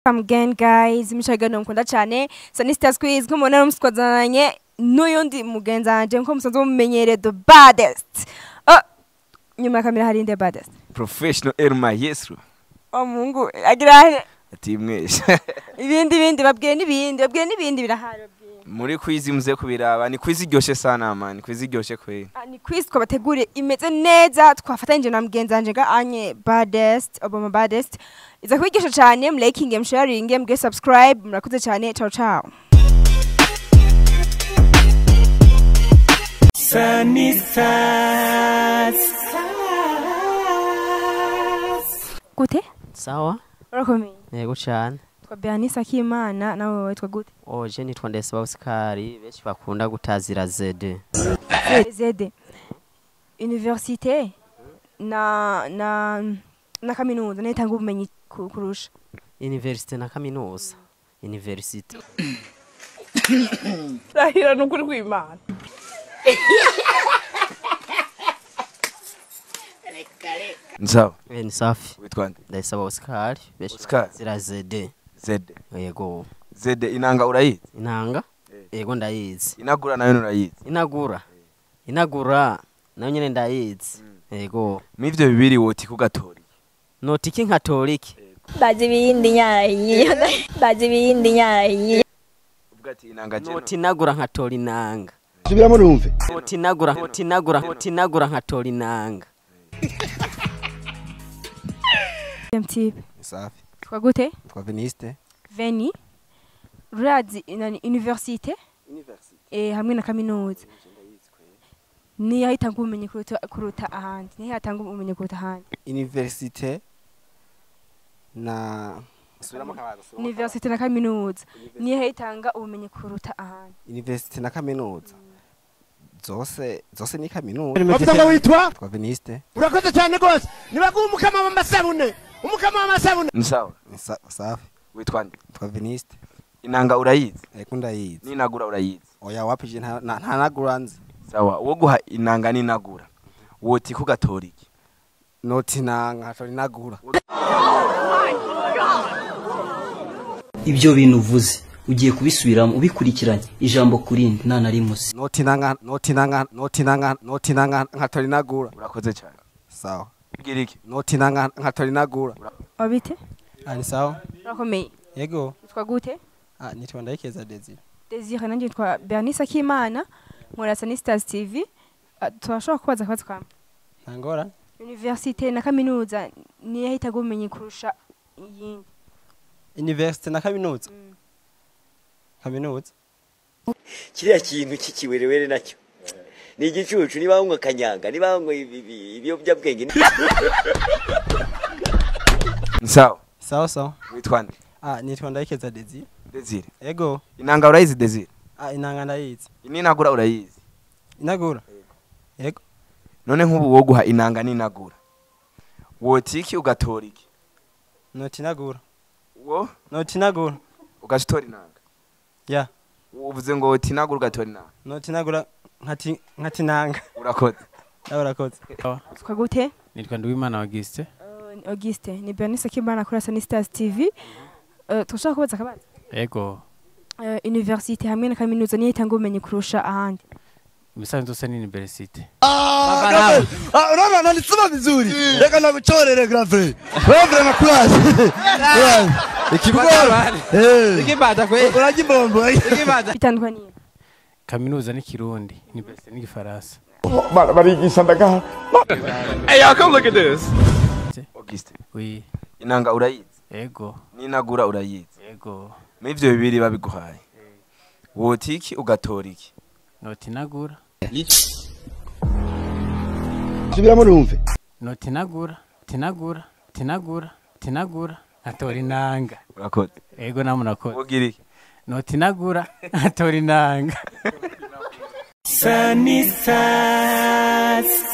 Welcome again guys, mishagano mukunda cyane Sunny Stars Quiz nk'umuntu muswazananye n'uyundi mugenzi wanje nko musanzwe mumenyere the baddest. Oh, nyuma ya kamera hari the baddest. Professional Elma Yesru. Oh Mungu, agira ati mwesha. Ibindi babwiye n'ibindi, babwiye n'ibindi birahari babwiye. Muri quiz muze kubiraba, ni quiz iryoshe sana man, quiz iryoshe kwe. Ni quiz twabateguriye imeze neza, twafatanyije na mugenzi wanje nga anye baddest, Obama baddest. Iza kwigisha cyane, mliking, msharing, mge subscribe, murakoze cyane, ciao ciao. Sunny Stars. Gute? Sawa. Urakomeye? Yego cyane. Twa Bernice Akimana nawe witwa gute? Oh, je nitwa Ndesaba Oscar, benshi bakunda gutazira ZD. ZD. Université na kaminuza nitanga ubumenyi kurusha. Université na kaminuza. Université. Rahira nukuri kw'Imana. Nsawa. Ni safi. Witwa nde? Ndasaba Oscar, benshi zira ZD. ZD. Yego. ZD inanga urayizi? Inanga? Yego ndayizi. Inagura nayo urayizi? Inagura. Inagura nayo nyene ndayizi. Yego. Mivyo bibiri woti kugatori. Notiki nkatoliki. Bazi bindi nyayi. Bazi bindi nyayi. Uvuga ati inanga je. Noti nagura nkatori nanga. Subiramo numve. Noti nagura, noti nagura, noti nagura nkatori nanga. MT. Safi. Twa gute? Twa Veniste. Veni. Rurazi inani université? Université. Eh hamwe na kaminuza. Ni yahitanga ubumenyi kuruta ahandi. Ni yahitanga ubumenyi kuruta ahandi. Université na subiramo kabazo. Université na kaminuza. Ni yahitanga ubumenyi kuruta ahandi. Université na kaminuza. Zose ni kaminuza. Wavuga witwa? Twa Veniste. Urakoze cyane gose. Nibaguha umukama w'amasabune. Umukama w'amasabune. Nsawa. Safi. Witwa nde? Twa Veniste. Inanga urayizi? Yego ndayizi. Ninagura urayizi? Oya wapije nta nagura nzi. Sawa, wo guha inanga ninagura. Woti kugatoriki. Noti nanga nkatori nagura. Oh my God. Ibyo bintu uvuze ugiye kubisubiramo ubikurikiranye ijambo kurindi nta na rimwe. Noti nanga, noti nanga, noti nanga, noti nanga nkatori nagura. Urakoze cyane. Sawa. Bwira iki? Noti nanga nkatori nagura. Wabite? Ani sawa. Urakomeye? Yego. Witwa gute? Ah, nitwa Ndayikeza Desire. Desire nanje nitwa Bernice Akimana. Nkora Sunny Stars TV. Turashobora kubaza akabazo kamwe? Ntangora. Université na kaminuza ni yahitaga ubumenyi kurusha iyindi. Université na kaminuza? Kaminuza. Kiriya kintu kikiwerewere nacyo. Ni igicucu niba banywa kanyanga, niba banywa ibiyobyabwenge. Sawa. Sawa sawa. Witwa nde? Ah, nitwa Ndayikeza Desire. Desire. Yego. Inanga urayizi Desire? Ah, inanga ndayizi. Ininagura urayizi? Inagura. Yego. None nk'ubu wo guha inanga ninagura. Wotiki ugatora iki? Noti nagura. Wo? Noti nagura. Ugatora inanga. Ya. Uvuze ngo woti nagura ugatora inanga. Noti nagura nkati nanga. Urakoze. Nawe urakoze. Twa gute? Nitwa Nduwimana Auguste. Auguste, ni Bernice Akimana kuri Sunny Stars TV. Turashaka kubaza akabazo? Yego. Université hamwe na kaminuza niyo itanga ubumenyi kurusha ahandi. Imisanzu zose ni université. Ah, unaona nanisema vizuri. Reka nakuchorere grave. Wewe na class. Ikibata. Ikibata kwe. Urajibombo. Ikibata. Bitandukaniye. Kaminuza ni Kirundi, université ni Gifaransa. Barigisha ndagaha. Hey y'all, come look at this. Auguste. Oui. Inanga urayizi? Yego. Ninagura urayizi? Yego. Mivyo bibiri babiguhaye. Wotiki ugatora iki? Noti nagura. Subiramo numve. Noti nagura, tinagura, tinagura, tinagura, nkatora inanga. Urakoze. Yego namwe urakoze. Wogira iki? Noti nagura, nkatora inanga. Sunny Stars.